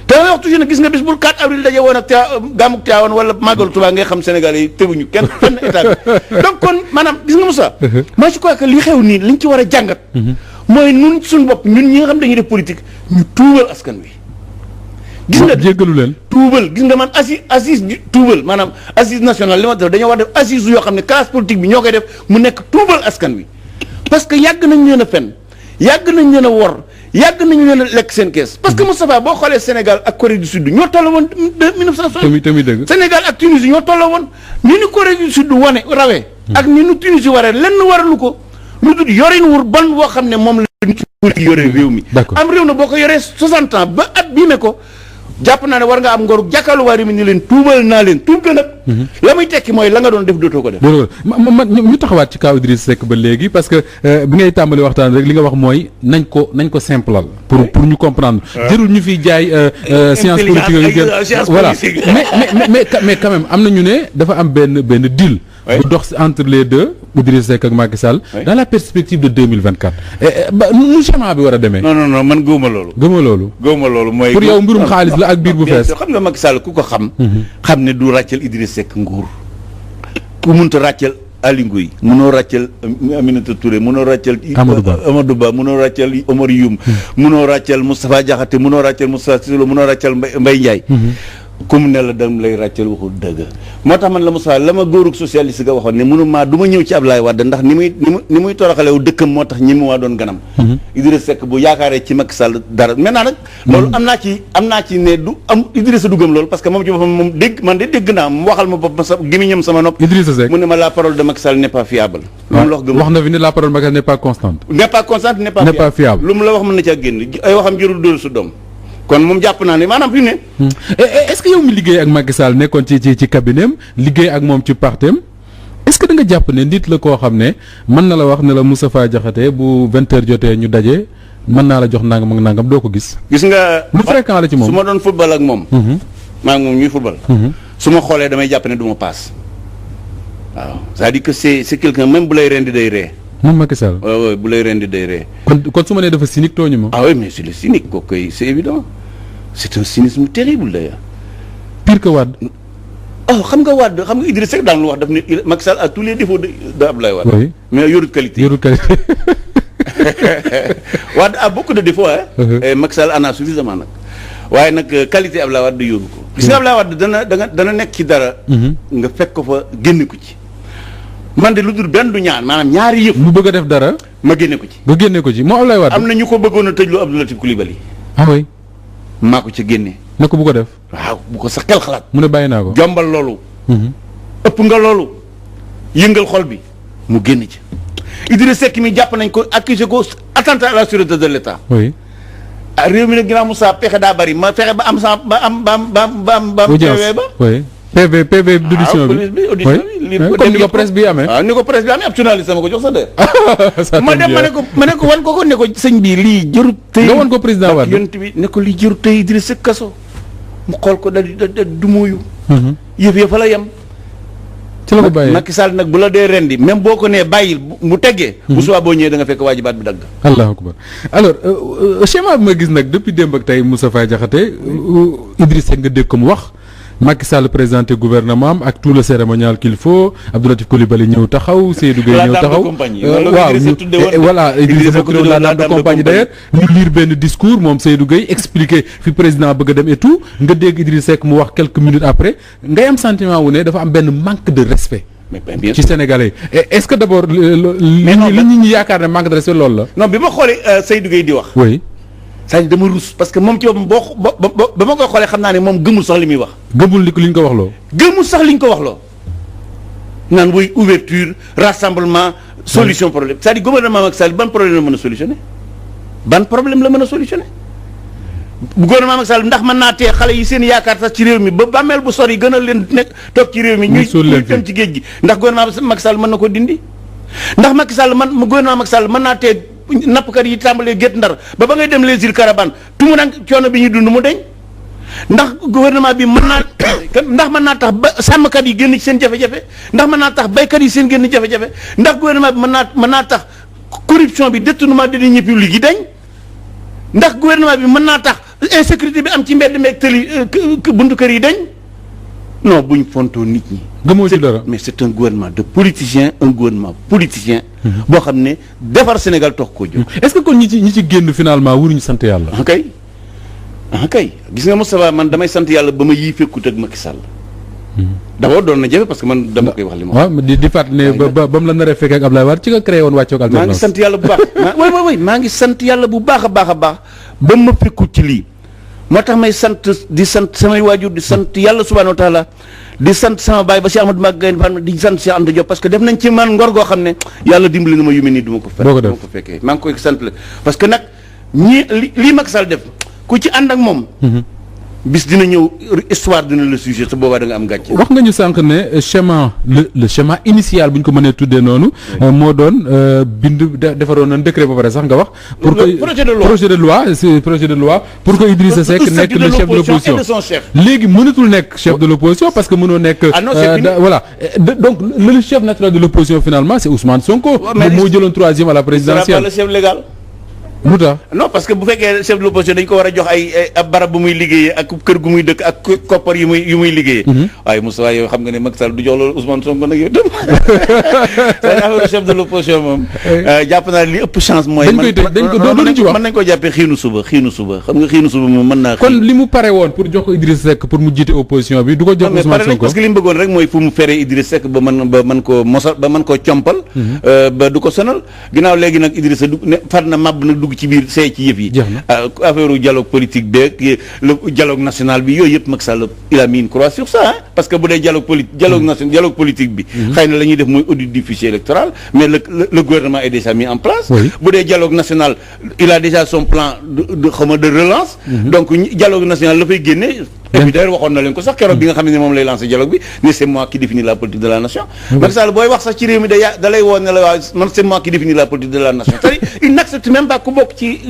te damay wax toujours ne gis nga bis bul 4 avril daje woon ak gàmmug Tivaouane wala màggalu Tuubaa ngay xam sénégalais yi teguñu kenn fenn état bi donc kon maanaam gis nga Moussa moi je crois que li xew nii liñ ci war a jàngat mooy nun suñu bopp ñun ñi nga xam dañuy def politique ñu tuubal askan wi gis nga jéggalu leen tuubal gis nga man assise tuubal maanaam assise nationale li ma def dañoo war def assise yoo xam ne classe politique bi ñoo koy def mu nekk tuubal askan wi parce que yàgg nañ leen a fen yàgg nañ leen a wor yàgg nañu leen a lekk seen kees parce que Moustapha boo xoolee Sénégal ak Corée du Sud ñoo tolloo woon 1960 tamit dëgg Sénégal ak Tunisie ñoo tolloo woon ni ñu Corée du Sud rawee ak ni ñu Tunisie waree lenn waralu ko lu dul yorin wur bon woo xam ne moom la nit ci yore réew mi am réew na boo ko yoree 60 ans ba at bii ne ko jàpp naa ne war nga am ngoru jàkkaarlu waa réew mi ni leen tuubal naa leen tuub ga nag la muy tekki mooy la nga doon def dootoo ko def ñu taxawaat ci kaw Idrissa Seck ba léegi parce que bi ngay tàmbali waxtaan rek li nga wax mooy nañ ko simplal pour ñu comprendre jërul ñu fiy jaay science politique yooyu gën voilà mais quand même am na ñu ne dafa am benn deal bu dox entre les deux Idrissa Seck ak Macky Sall dans la perspective de 2024 nu schéma bi war a demee non man gëwuma loolu mooy pour yow mbirum xaalis la ak biir bu fees xam nga Macky Sall ku ko xam ne du ràccal Idrissa Seck nguur ku munta ràccal Aly Ngouille munoo ràccal Aminata Touré munoo ràccal Amadou Ba munoo ràccal Omar Youm munoo ràccal Moustapha Diakhaté munoo ràccal Moustapha Cissé Lo munoo ràccal Mbaye Ndiaye comme ne la dam lay ràccal waxul dëgg moo tax man la Moussa la ma góorug socialiste ga waxoon ne mënuma du ma ñëw ci Ablaye Wade ndax ni muy toroxalewu dëkkam moo tax ñi mu waa doon ganam Idrissa Seck bu yaakaaree ci Macky Sall dara maintenant nag loolu am naa ci ne du am Idrissa du gëm loolu parce que moom ci boppam moom dégg naa mu waxal ma boppam sa gémmiñam sama nopp Idrissa Seck mu ne ma la parole de Macky Sall n'est pas fiable moom la wax gëm wax na fi ne la parole de Macky Sall n'est pas constante n'est pas fiable lu mu la wax mën na caa génn ay waxam jërul dóor su doom kon moom jàpp naa ne maanaam fi mu ne est-ce que yow mi liggéey ak Macky Sall nekkoon ci cabinet am liggéey ak moom ci partem est-ce que da nga jàpp ne nit la koo xam ne mën na la wax ne la Moustapha Diakhaté bu 20h jotee ñu daje mën naa la jox nangam ak nangam doo ko gis nga lu fréquent la ci moom su ma doon football ak moom maa ngi moom ñuy football su ma xoolee damay jàpp ne du ma paas waaw c'est-à-dire que c'est quelqu'un même bu lay rendi day ree moom Macky Sall waaw bu lay rendi day ree kon su ma nee dafa cynique tooñu ma ah oui mais c'est le cynique kooku koy c'est évident c'est un cynisme terrible d'ailleurs pire que Wade xam nga Idrissa Seck daan lu wax daf ne Macky Sall a tous les défauts de Abdoulaye Wade oui mais yorut qualité Wade a beaucoup de défauts et Macky Sall en a suffisamment nag waaye nag qualité Abdoulaye Wade yoru ko gis nga Abdoulaye Wade dana nekk ci dara nga fekk ko fa génne ko ci man de lu dul benn du ñaar maanaam ñaari yëpp mu bëgg a def dara ma génne ko ci nga génne ko ci moo Abdoulaye Wade am na ñu ko bëggoon a tëj lu Abdou Latif Coulibaly ah oui maa ko ca génne na ko bu ko def waaw bu ko sa xel xalaat mu ne bàyyi naa ko jombal loolu ëpp nga loolu yëngal xol bi mu génn ci Idrissa Seck mi jàpp nañ ko accusé ko attentat à la sûreté de l'État oui réew mi nag ginnaaw Moussa pexe daa bari ma fexe ba am sa ba am PV ba oui PV d'audition bi audition bi comme ni ko presse bi amee waaw ni ko presse bi amee ab journaliste ma ko jox sa de ma dem ma ne ko wan ko ne ko sëñ bi lii jërut tey nga wan ko président Wade yonent bi ne ko lii jërut tey Idrissa Seck kaso mu xool ko da du mooyu yëf ya fa la yem ci la ko bàyyee Macky Sall nag bu la dee rendi même boo ko nee bàyyil mu teggee bu subaa boo ñëwee da nga fekk waajibaat bi dagg allahu akbar alors schéma bi ma gis nag depuis démb ak tey Moustapha Diakhaté Idrissa Seck nga dégg ko mu wax Macky Sall présenté gouvernement am ak tout le cérémonial qu'il faut Abdou Latif Coulibaly ñëw taxaw Seydou Gueye ñëw taxaw voilà Idrissa bokk la dame de compagnie d'ailleurs ñu lire benn discours moom Seydou Gueye expliquer fi président bëgg a dem et tout nga dégg Idrissa Seck mu wax quelques minutes après ngay am sentiment wu ne dafa am benn manque de respect ci Sénégalais est-ce que d'abord li ñi yaakaar ne manque de respect loolu la non bi ma xoolee Seydou Gueye di wax oui c'est-à-dire dama rus parce que moom ci boppam ba ma koy xoolee xam naa ne moom gëmul sax li muy wax. gëmul li ñu ko wax loo. gëmul sax li ñu ko wax loo naan wuy ouverture rassemblement solution problème c'est-à-dire gouvernement Macky Sall ban problème la mën a solutionner ban problème la mën a solutionner gouvernement Macky Sall ndax mën naa tee xale yi seen yaakaar sax ci réew mi ba bàmmeel bu sori gën a leen nekk toog ci réew mi. ñuy dem ci géej gi ndax gouvernement Macky Sall mën na ko dindi ndax Macky Sall gouvernement Macky Sall mën naa tee. nappkat yi tàmbalee Guet Ndar ba ngay dem les îles Caravanes tumu nag coono bi ñuy dund mu deñ ndax gouvernement bi mën naa tax ba sàmmkat yi génn ci seen jafe-jafe ndax mën naa tax baykat yi seen génn jafe-jafe ndax gouvernement bi mën naa tax corruption bi détournement de deniers publics yi dañ ndax gouvernement bi mën naa tax insécurité bi am ci mbedd meeg tëli buntu kër yi dañ non buñ fontoo nit ñi. gëmoo ci dara mais c'est un gouvernement de politiciens un gouvernement politicien. boo xam ne defar Sénégal toog koo jóg. est-ce que kon ñi ci génn finalement wuruñu sant yàlla. kay gis nga Moustapha man damay sant yàlla ba ma yii fekkut ak Macky Sall. d'abord doon na jafe parce que man dama koy wax li ma. waaw di fàttali ne ba mu la naree fekkee ak Abdoulaye Wade ci nga créé woon wàccoog alternance. maa ngi sant yàlla bu baax maa ngi sant yàlla bu baax a baax ba ma fekkut ci lii. moo tax may di sant samay waajur di sant yàlla subhanahu wa taala di sant sama baay ba Cheikh Ahmadou Mbacké Gaïndé di sant Cheikh Anta Diop parce que def nañ ci man ngor goo xam ne yàlla dimbali na ma yu mel nii du ma ko fekkee maa ngi koy sant la parce que nag lii Macky Sall def ku ci ànd ak moom bis dina ñëw histoire dina le sujet te boobaa da nga am gàcce. wax nga ñu sànq ne schéma le schéma initial bu ñu ko mënee tuddee noonu. moo doon defaroon na décret ba pare sax nga wax. pour que projet de loi pour que Idrissa Seck nekk le chef de l'opposition léegi mënatul nekk chef de l'opposition parce que mënoo nekk. voilà donc le chef naturel de l'opposition finalement c'est Ousmane Sonko. moom moo jëloon troisième à la présidentielle. le chef légal. lu tax non parce que bu fekkee chef de l'opposition dañ ko war a jox ay ab barab bu muy liggéeyee ak kër gu muy dëkk ak koppar yu muy liggéeyee. waaye Moussa yow xam nga ne Macky Sall du jox loolu Ousmane Sonko nag yow tam. c'est affaire chef de l'opposition moom. jàpp naa li ëpp chance mooy. mën nañ ko jàppee xiinu suba xam nga xiinu suba moom mën naa. kon li mu pare woon pour jox ko Idrissa Seck pour mu jiite opposition bi du ko jox Ousmane Sonko parce que li mu bëggoon rek mooy fu mu feree Idrissa Seck ba mën koo mosal ba mën koo compal. ba du ko sonal ginnaaw léegi nag Idrissa far na màbb nag ci biir seey ci yëf yi affaire dialogue politique beeg le dialogue national bi yooyu yëpp Macky Sall il a mis une croix sur ça parce que bu dee dialogue politique bi xëy na la ñuy def mooy audit du fichier électoral mais le gouvernement est déjà mis en place bu dee dialogue national il a déjà son plan de relance donc dialogue national la fay génne et puis d'ailleurs waxoon na leen ko sax keroog bi nga xam ne moom lay lancer dialogue bi mais c'est moi qui définis la politique de la nation Macky Sall booy wax sax ci réew mi da lay woon ne la waaw man c'est moi qui définis la politique de la nation c'est-à-dire il n'accepte même pas ku bokk ci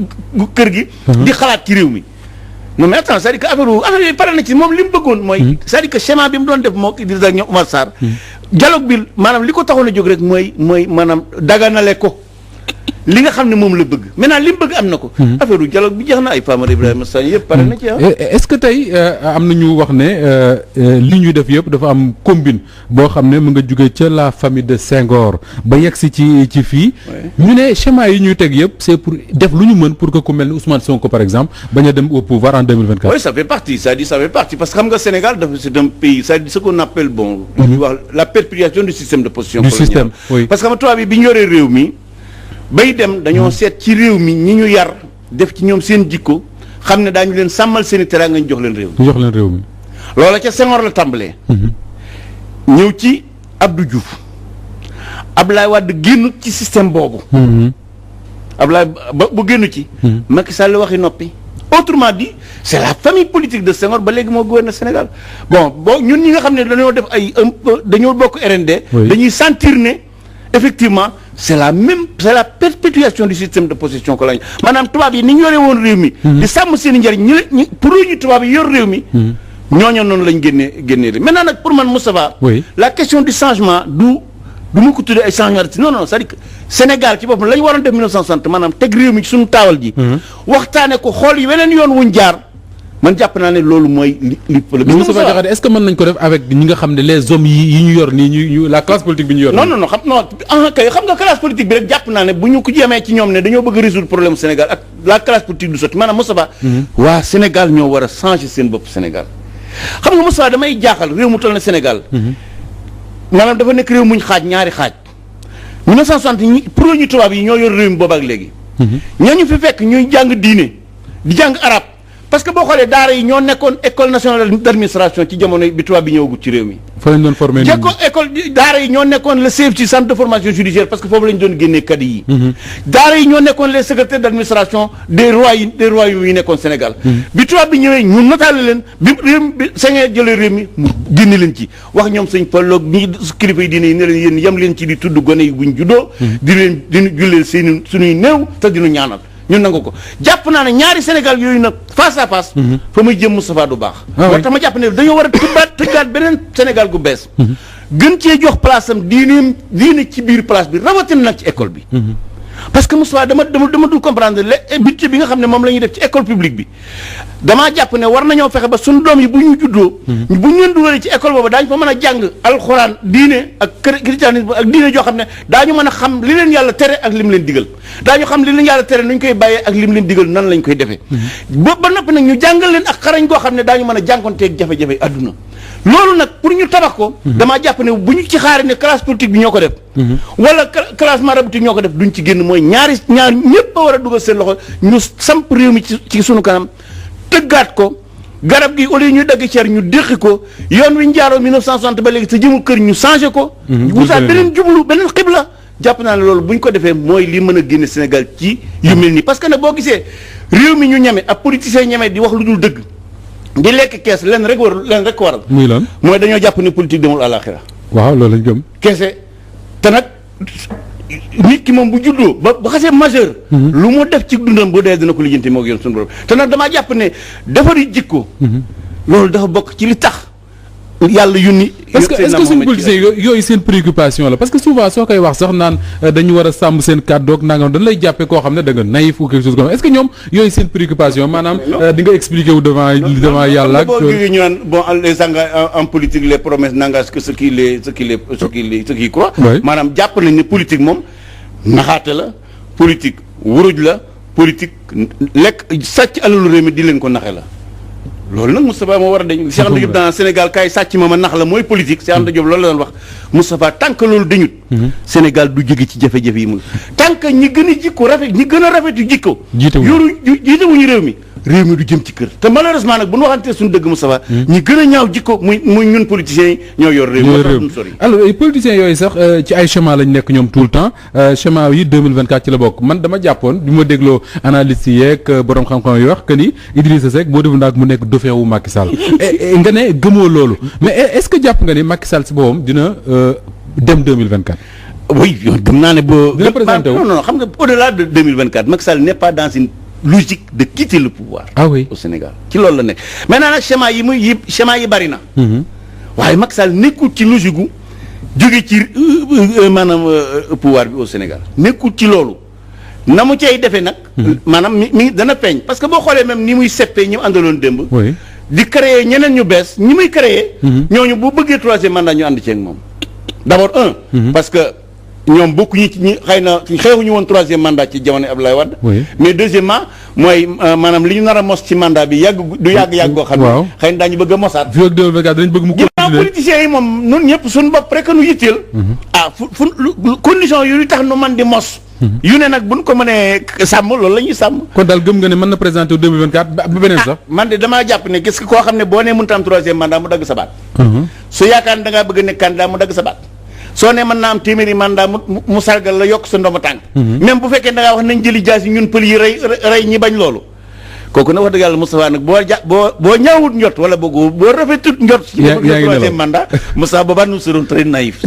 kër gi di xalaat ci réew mi non mais attends c'est-à-dire que affaire yi pare na ci moom li mu bëggoon mooy c'est-à-dire que schéma bi mu doon def moo Idrissa ak ñoom Oumar Sarr dialogue bi maanaam li ko taxoon a jóg rek mooy maanaam daganale ko li nga xam ne moom la bëgg maintenant li mu bëgg am na ko. affaire u dialogue bi jeex na ay Famara Ibrahima Sagna yëpp pare na ci est-ce que tey am na ñu wax ne li ñuy def yëpp dafa am combine boo xam ne mu nga jóge ca la famille de Senghor ba yegg si ci fii. ñu ne schéma yi ñuy teg yëpp c'est pour def lu ñu mën pour que ku mel ni Ousmane Sonko par exemple bañ a dem au pouvoir en 2024. oui ça fait partie ça fait partie parce que xam nga Sénégal dafa c'est un pays c'est ce qu'on appelle bon. wax la perpétuation du système de position coloniale. du système oui parce que xam nga tubaab bi ñu yoree réew mi. bay dem dañoo seet ci réew mi ñi ñu yar def ci ñoom seen jikko xam ne daañu leen sàmmal seen i teraanga ñu jox leen réew mi. jox leen réew mi. loola ca Senghor la tàmbalee. ñëw ci Abdou Diouf Abdoulaye Wade génn ci système boobu. Abdoulaye bu génn ci. Macky Sall waxi noppi. autrement dit c'est la famille politique de Senghor ba léegi moo gouverner Sénégal bon ñun ñi nga xam ne dañoo def dañoo bokk RND. dañuy sentir ne effectivement. c'est la perpétuation du système de possession coloniale maanaam tubaab yi ni ñu yore woon réew mi. di sàmm seen i njëriñ ñi pour ñu tubaab yi yor réew mi. ñooñu noonu lañ génnee réew maintenant nag pour man Moustapha. la question du changement du ma ko tuddee ay changement non c'est-à-dire que Sénégal ci boppam la ñu waroon def 1960 maanaam teg réew mi ci suñu taawal ji. waxtaane ko xool yi weneen yoon wuñ jaar man jàpp naa ne loolu mooy li Moustapha Diakhaté est-ce que mën nañ ko def avec ñi nga xam ne les hommes yi ñu yor nii ñu la classe politique bi ñu yor. non kay xam nga classe politique bi rek jàpp naa ne bu ñu ko yemee ci ñoom ne dañoo bëgg résoudre problème Sénégal ak la classe politique du sotti maanaam Moustapha waa Sénégal ñoo war a changer seen bopp Sénégal xam nga Moustapha damay jaaxal réew mu toll na Sénégal maanaam dafa nekk réew muñ xaaj ñaari xaaj 1960 ñi pro ñu tubaab yi ñoo yor réew mi boobu ak léegi ñooñu fi fekk ñuy jàng diine di jàng arab parce que boo xoolee daara yi ñoo nekkoon école nationale d'administration ci jamono bi tubaab bi ñëwagut ci réew mi. fa lañ doon formé nit ñi école daara yi ñoo nekkoon le CFC centre de formation judiciaire parce que foofu lañ doon génnee kadi yi. daara yi ñoo nekkoon les secrétaires d'administration des royaumes yi nekkoon Sénégal. bi tubaab bi ñëwee ñu notaale leen bi Senghor jëlee réew mi mu génne leen ci wax ñoom sëñ Falloog ñi kilifa yi diine yi ne leen yéen yem leen ci di tudd gone yi buñ juddoo. di leen jullee seen suñuy néew te dinu ñaanal. ñun nangu ko jàpp naa ne ñaari Sénégal yooyu nag face à face. fa muy jëm Moustapha du baax. moo tax ma jàpp ne dañoo war a tëggaat beneen Sénégal gu bees. gën cee jox place am diine ci biir place bi rawatina nag ci école bi. parce que Moustapha dama dul comprendre le budget bi nga xam ne moom la ñuy def ci école publique bi damaa jàpp ne war nañoo fexe ba suñu doom yi bu ñu juddoo. bu ñu leen dugalee ci école boobu daañu fa mën a jàng alxuraan diine ak christianisme ak diine joo xam ne daañu mën a xam li leen yàlla tere ak lim leen digal daañu xam li leen yàlla tere nu ñu koy bàyyee ak lim leen digal nan lañ koy defee. ba noppi nag ñu jàngal leen ak xarañ goo xam ne daañu mën a jànkonteeg jafe-jafe adduna. loolu nag pour ñu tabax ko. damaa jàpp ne bu ñu ci xaaree ne classe politique bi ñoo ko def. wala classe maraboutique ñoo ko def duñ ci génn mooy ñaar ñëpp a war a dugal seen loxo ñu samp réew mi ci sunu kanam tëggaat ko garab gi au lieu ñu dagg cer ñu déqi ko yoon wi ñu jaaroo 1960 ba léegi te jëmul kër ñu changé ko. wutaat beneen jublu beneen xibla. jàpp naa ne loolu bu ñu ko defee mooy li mën a génne Sénégal ci yu mel nii parce que nag boo gisee réew mi ñu ñeme ak politiciens ñeme di wax lu dul dëgg. di lekk kees leen rek waral. muy lan mooy dañoo jàpp ne politique demul àllaaxira. waaw loolu lañ gëm. keese te nag nit ki moom bu juddoo ba xasee majeur. lu mu def ci dundam bu dee dina ko lijjanti moo yoon suñu borom te nag damaa jàpp ne defari jikko. loolu dafa bokk ci li tax yàlla yónni. est-ce que suñu politiciens yooyu seen préoccupation la parce que souvent soo koy wax sax naan dañu war a sàmm seen kàddu ak nangam dañu lay jàppee koo xam ne da nga naïf ou quelque chose comme est-ce que ñoom yooyu seen préoccupation maanaam di nga expliquer wu devant yàlla. boo jógee ñu naan bon les en politique les promesses n'engagent que ceux qui croient. maanaam jàpp nañ ne politique moom naxaate la politique wuruj la politique lekk sàcc alalu réew mi di leen ko naxe la. loolu nag Moustapha moo war a dañ Cheikh Anta Diop dans Sénégal kaay sàcc ma nax la mooy politique Cheikh Anta Diop loolu la doon wax Moustapha tant que loolu dañut Sénégal du jóge ci jafe-jafe yi mun tant que ñi gën a jikko rafet ñi gën a rafetu jikko jiitewuñu réew mi du jëm ci kër te malheureusement nag bu ñu waxantee suñu dëgg Moustapha ñi gën a ñaaw jikko muy ñun politiciens yi ñoo yor réew mi sori alors politiciens yooyu sax ci ay schéma lañ nekk ñoom tout le temps schéma yi 2024 ci la bokk man dama jàppoon bi ma dégloo analystes yi yeeg borom xam-xam yi wax que ni Idrissa Seck boo defu ndaak mu nekk dauphin wu Macky Sall nga ne gëmoo loolu mais est-ce que jàpp nga ni Macky Sall si boppam dina dem 2024 oui gëm naa ne boo dina présenté wu non xam nga au-delà de 2024 Macky Sall n'est pas dans une logique de quitter le pouvoir. Au Sénégal ci loolu la nekk maintenant nag schéma yi bari na. waaye Macky Sall nekkul ci logique gu jóge ci maanaam pouvoir bi au Sénégal nekkul ci loolu na mu cay defee nag. maanaam mi dana feeñ parce que boo xoolee même ni muy seppee ñi mu àndaloon démb. di créer ñeneen ñu bees ñi muy créer. ñooñu bu bëggee troisième mandat ñu ànd ceeg moom. d'abord parce que. ñoom bokkuñu ci ñi xëy na xeexuñu woon troisième mandat ci jamono Abdoulaye Wade. mais deuxièmement mooy maanaam li ñu nar a mos ci mandat bi yàgg goo xam ne xëy na daañu bëgg a mosaat. fii ak 2024 dañu bëgg mu continuer ginnaaw politiciens yi moom ñun ñëpp suñu bopp rek nu yitteel. fu condition yu tax nu man di mos. yu ne nag buñ ko mënee sàmm loolu la ñuy sàmm. kon daal gëm nga ne mën na présenter 2024 ba beneen sax. man de damaa jàpp ne gis nga koo xam ne boo nee mënut a am troisième mandat mu dagg sa baat. su yaakaar ne da ngaa bëgg a nekk candidat mu dagg sa baat. soo ne mën naa am téeméeri mandat mu sargal la yokk sa ndomu tànk même bu fekkee da ngaa wax nañ jëli jaas yi ñun pël yi rey ñi bañ loolu kooku nag wax dëgg yàlla Moustapha nag boo ñaawut njot wala boo rafetut njot ci troisième mandat Moustapha boobaa nous serons très naïfs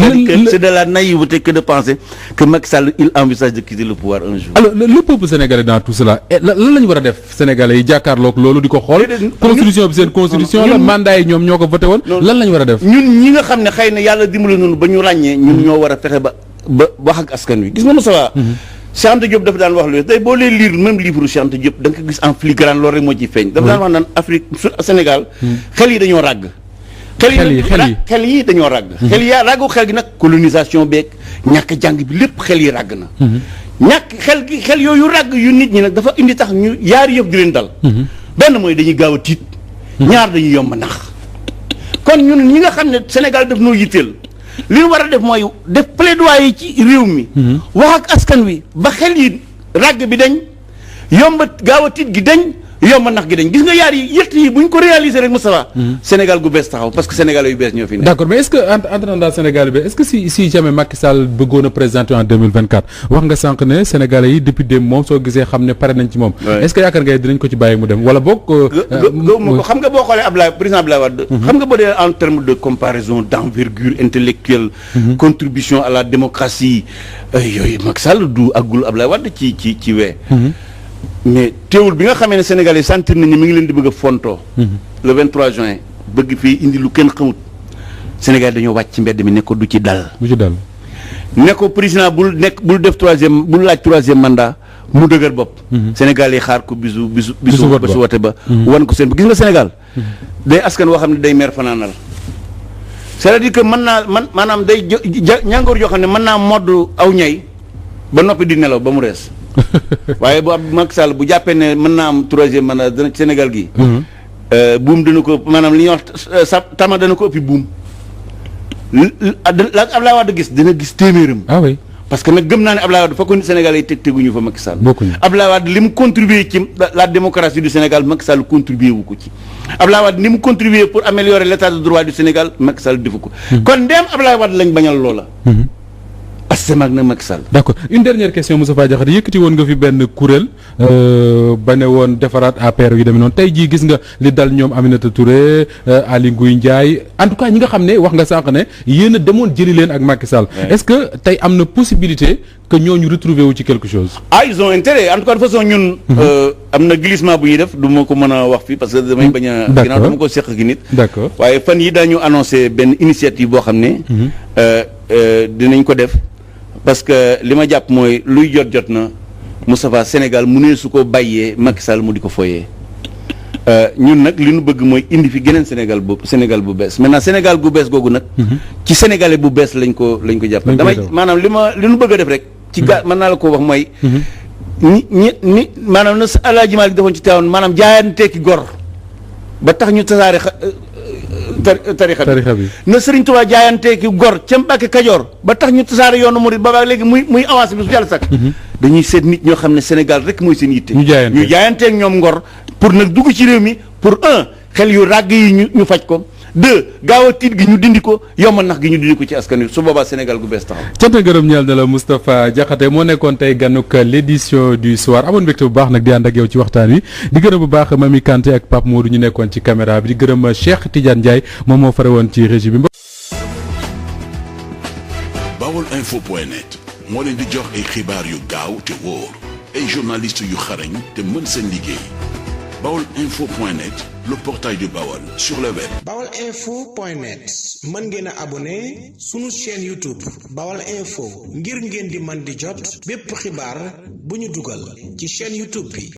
c'est de la naïveté que de penser que Macky Sall il envisage de quitter le pouvoir un jour. Alors le peuple sénégalais dans tout cela lan la ñu war a def sénégalais yi jàkkaarloog loolu di ko xool constitution bi seen constitution la mandat yi ñoom ñoo ko voté woon lan la ñu war a def ñun ñi nga xam ne xëy na yàlla dimbali noonu ba ñu ràññee ñun ñoo war a fexe ba wax ak askan wi gis nga Moustapha Cheikh Anta Diop dafa daan wax lu tey boo lee lire même livre Cheikh Anta Diop da nga ko gis en filigrane loolu rek moo ciy feeñ. dafa daan wax naan Afrique Sénégal. xel yi dañoo ràgg. xel yi dañoo ràgg. xel yi ràggu xel gi nag colonisation beeg ñàkk jàng bi lépp xel yi ràgg na. ñàkk xel yooyu ràgg yu nit ñi nag dafa indi tax ñu yaari yëpp di leen dal. benn mooy dañuy gaaw a tiit. ñaar dañuy yomb nax. kon ñun ñi nga xam ne Sénégal daf noo yitteel li ñu war a def mooy def plaidoyer ci réew mi. wax ak askan wi ba xel yi ràgg bi dañ yomb gaaw a tiit gi dañ yomb nax gi dañ gis nga yaar yi yëtt yi bu ñu ko réaliser rek Moustapha Sénégal gu bees taxaw parce que sénégalais yu bees ñoo fi nekk. d'accord mais est-ce que entrant dans Sénégal bi est-ce que si jamais Macky Sall bëggoon a présenter en 2024 wax nga sànq ne sénégalais yi depuis démb moom soo gisee xam ne pare nañ ci moom. est-ce que yaakaar nga dinañ ko ci bàyyi mu dem wala boog. xam nga boo xoolee président Abdoulaye Wade. xam nga boo dee en termes de comparaison d'envergure intellectuelle. contribution à la démocratie yooyu Macky Sall du àggul Abdoulaye Wade ci wee. mais teewul bi nga xamee ne Sénégal yi sentir nañu mi ngi leen di bëgg a fontoo le 23 juin bëgg fii indi lu kenn xamut Sénégal dañoo wàcc ci mbedd mi ne ko du ci dal. ne ko président bul def bul laaj troisième mandat mu dëgër bopp. Sénégal yi xaar ko bisu wote ba. wan ko seen gis nga Sénégal. day askan woo xam ne day mer fanaanal. c'est-à-dire que maanaam day ñàngoor yoo xam ne mën naa modd aw ñay ba noppi di nelaw ba mu rees. waaye bu Macky Sall bu jàppee ne mën naa am troisième mandat dana ci Sénégal gi buum dana ko maanaam li ñuy wax tama dana ko ëppi buum la Abdoulaye Wade gis dina gis téeméeram. Ah oui. parce que nag gëm naa ne Abdoulaye Wade fekkoon Sénégal yi teguñu fa Macky Sall. bokkuñu Abdoulaye Wade li mu contribué ci la démocratie du Sénégal Macky Sall contribué wu ko ci. Abdoulaye Wade ni mu contribué pour améliorer l'état de droit du Sénégal Macky Sall defu ko. kon ndeem Abdoulaye Wade lañ bañal loola. asemaak na Macky Sall. d'accord une dernière question Moustapha Diakhaté yëkkati woon nga fi benn kuréel ba ne woon defaraat APR yu demee noonu tey jii gis nga li dal ñoom Aminata Touré Aly Ngouille Ndiaye en tout cas ñi nga xam ne wax nga sànq ne yéen a demoon jëli leen ak Macky Sall. est-ce que tey am na possibilité que ñooñu retrouver wu ci quelque chose. Ils ont intérêt en tout cas de façon ñun. am na glissement bu ñuy def du ma ko mën a wax fii parce que damay bañ a. d'accord ginnaaw dama ko seq gi nit. d'accord waaye fan yi daañu annoncé benn initiative boo xam ne. dinañ ko def. parce que li ma jàpp mooy luy jot na Moustapha Sénégal mu ne su ko bàyyee Macky Sall mu di ko foyee ñun nag li nu bëgg mooy indi fi geneen Sénégal bu bees maintenant Sénégal gu bees googu nag. ci sénégalais bu bees lañ ko jàpp. damay maanaam li nu bëgg a def rek. ci mën naa la ko wax mooy. ni maanaam na Alaaji Maalik defoon ci teewoon maanaam jaayanteeki gor ba tax ñu tasaare tarixa bi na Serigne Touba jaayanteeki gor ca Mbàkke Kajoor ba tax ñu tasaare yoonu murid ba léegi muy avancé bi su yàlla sax dañuy seet nit ñoo xam ne Sénégal rek mooy seen yitte ñu jaayanteek ñoom ngor pour nag dugg ci réew mi pour xel yu ràgg yi ñu faj ko 2 gaaw a tiit gi ñu dindi ko yomb nax gi ñu dindi ko ci askan wi su boobaa Sénégal gu bees taxaw. cant gërëm ñeel na la Moustapha Diakhaté moo nekkoon tey ganuk l'édition du soir amoon mbégte bu baax nag di ànd ak yow ci waxtaan wi di gërëm bu baax Mami Kanté ak Pape Modou ñu nekkoon ci caméra bi di gërëm Cheikh Tidiane Ndiaye moom moo fare woon ci régie bi. Baolinfo.net moo leen di jox ay xibaar yu gaaw te wóor ay journalistes yu xarañ te mën seen liggéey Baolinfo.net le portail du Baol sur le web. Baolinfo.net mën ngeen a abonné sunu chaîne YouTube Baol Info ngir ngeen di mën di jot bépp xibaar bu ñu dugal ci chaîne YouTube bi.